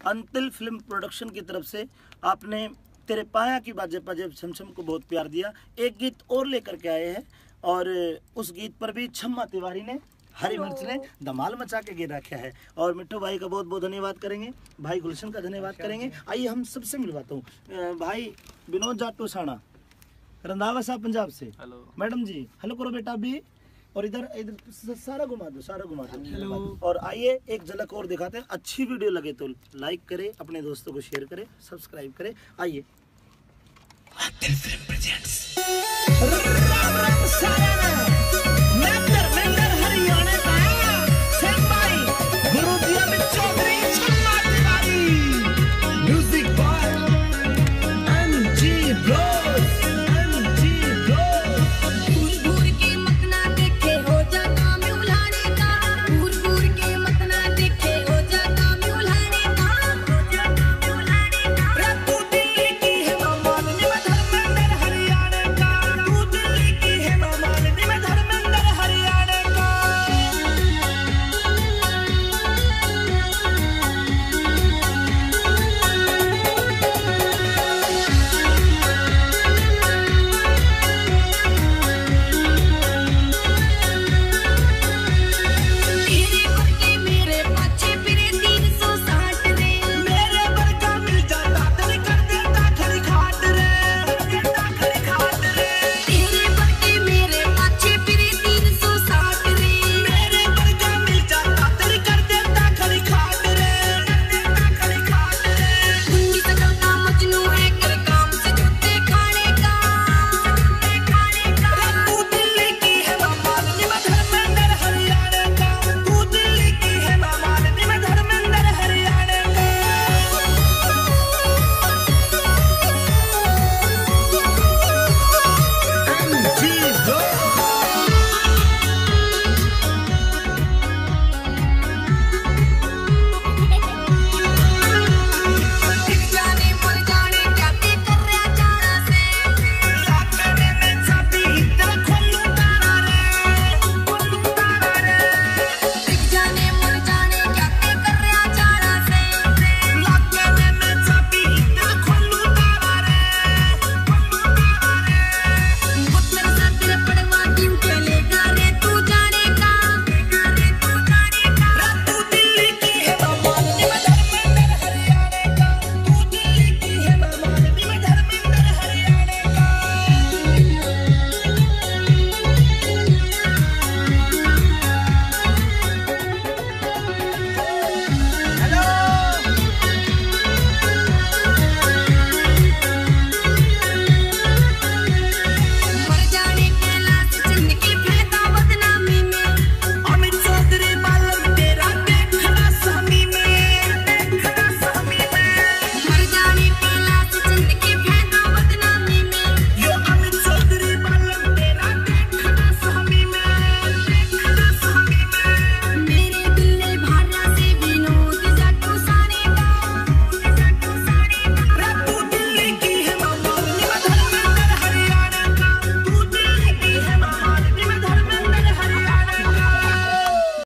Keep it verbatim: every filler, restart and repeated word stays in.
Antil film production की तरफ से आपने तेरे पाया की बाजे बाजे छम छम को बहुत प्यार दिया। एक गीत और लेकर के आए हैं और उस गीत पर भी छम्मा तिवारी ने, हरी मिर्च ने धमाल मचा के गिर रखा है। और मिट्ठू भाई का बहुत बहुत धन्यवाद करेंगे, भाई गुलशन का धन्यवाद करेंगे। आइए हम सबसे मिलवाता हूँ अ, भाई विनोद जाटो साना, रंधावा साहब पंजाब से। हेलो। मैडम जी हेलो करो बेटा अभी। और इधर इधर स- सारा घुमा दो, सारा घुमा दो। हेलो। और आइए एक झलक और दिखाते हैं। अच्छी वीडियो लगे तो लाइक करें, अपने दोस्तों को शेयर करें, सब्सक्राइब करें। आइए।